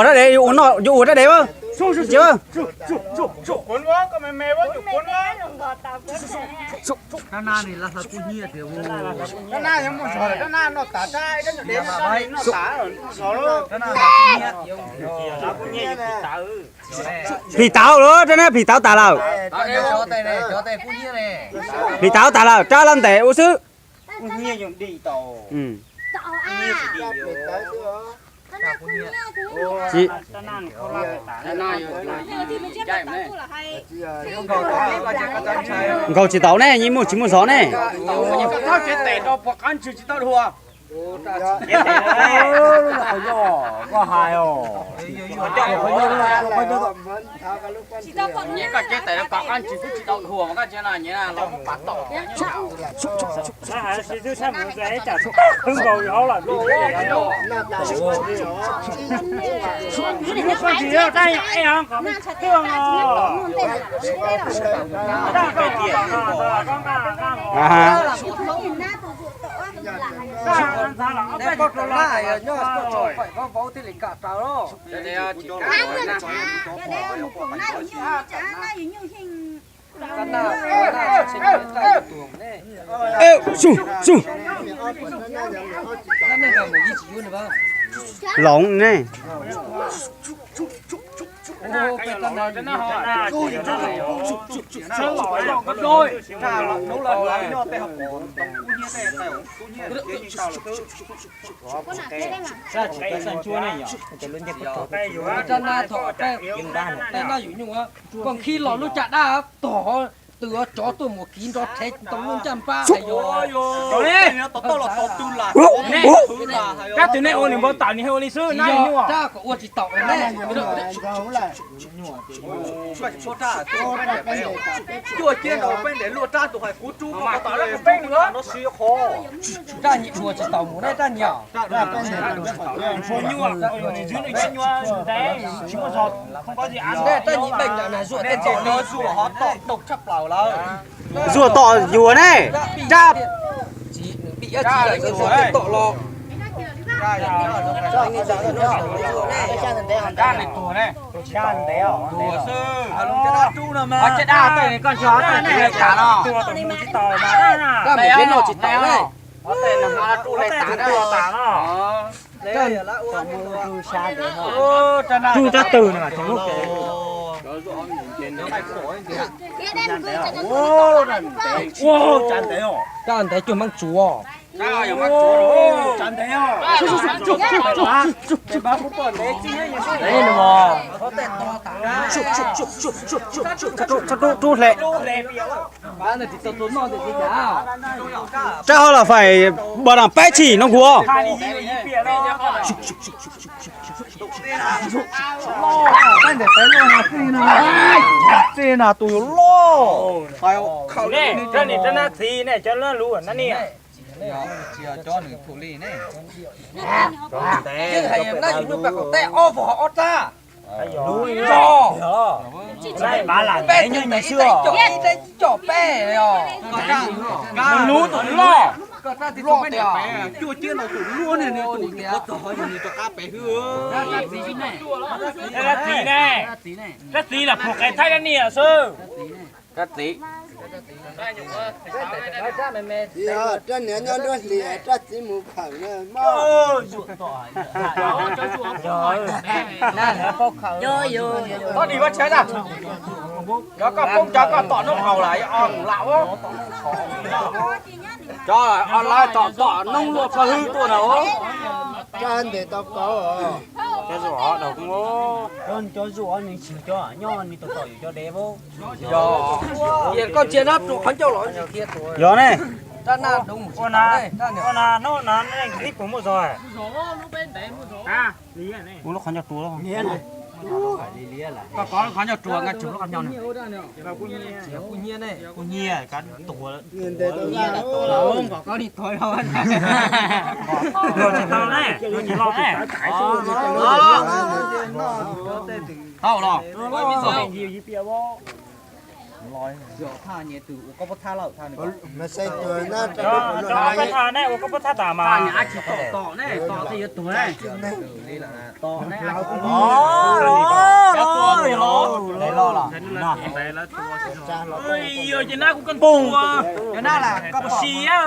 pom rab dev, yuav ua rab dev. Phim tauv lawm, rab nab phim tauv tas lawm. Phim tauv tas lawm, rab lab ntev ua xwb. Nkaug tsis tau ne, yeej muaj tsis muaj zov ne. Los ne. Rab nab yus nyuj, koj nqhis los lub caj dab tog, twb cov tuaj mus kiv nrov rhev ntoo lub ncaj npab hais yog. Rab twg nej ua nws npau taws nws ua li xwb, nab yus nyuj. Rab kom ua tsis taus ne. Cuaj ciab nrau peb ntes luaj rab tus hais kuv rub koj tom rab kuv rub no siv qhov. Rab nyiam ua tsis taus mus ne rab nyiam. Rab nyiam beej na zuaj tej ntawd no zuaj ho tom tau tshaj plaws lawm. Zuaj tom yuav ne. Rab txiv nws pib yuav txiv lawm, zuaj tej tom los. Rab nws tuag ne. Tuag xwb. Caj dab tej koj nrog tej tus le tas no. Rab mus peb noj tsis tau ne. Rub rab twg no mas tseem lub kev. Rab ntev cuag Hmoob Tsuas. Rub hle. Rab ho los fais npa na peb tshim no kuv. Tej na tus yuav loj. Rab txiv ne, cov lub lub na ni. Yeej hais nab yus nyuj pem qaum teb ob vog ob rab. Peb tug ntawd ib teg coj peb os. Lub tus loj. Cuaj ciab no tus luaj niag tus nyuam qhuav txog yus nim rov qab pem hwb. Rab txiv ne, rab txiv los phuam qe thaib dab niag xwb. Rab txiv. Rab niam nyob nruab hlis, rab txiv mus khawm na mog. Tod nim koj tshab na, cov koj poob cov koj tom noob haus lawm o lam. Cov online tom tom noob luaj paj hwb tuaj na. Rab ntes tau kauv. Cov zuj os, nws tsis cov nyob, nws tom tom yus cov dev. Yog, koj ntsia na, rau qhov ncauj los. Yog ne. Ua na, hnub no nej clip puas muaj zog? Ua lub qhov ncauj rua. Koj kov lub qhov ncauj rua, nqa tsum lub qhov ncauj na. Kuv nyiag, kuv nyiag, kav tuag. Luag tsis tau ne, luag tsis los ne. Tau los. Cov peb tha ne, ua koj peb tha tas mas. Tom ne, tom tej yuav tuag ne. Yog ces nab kuv koj pug. Koj siab.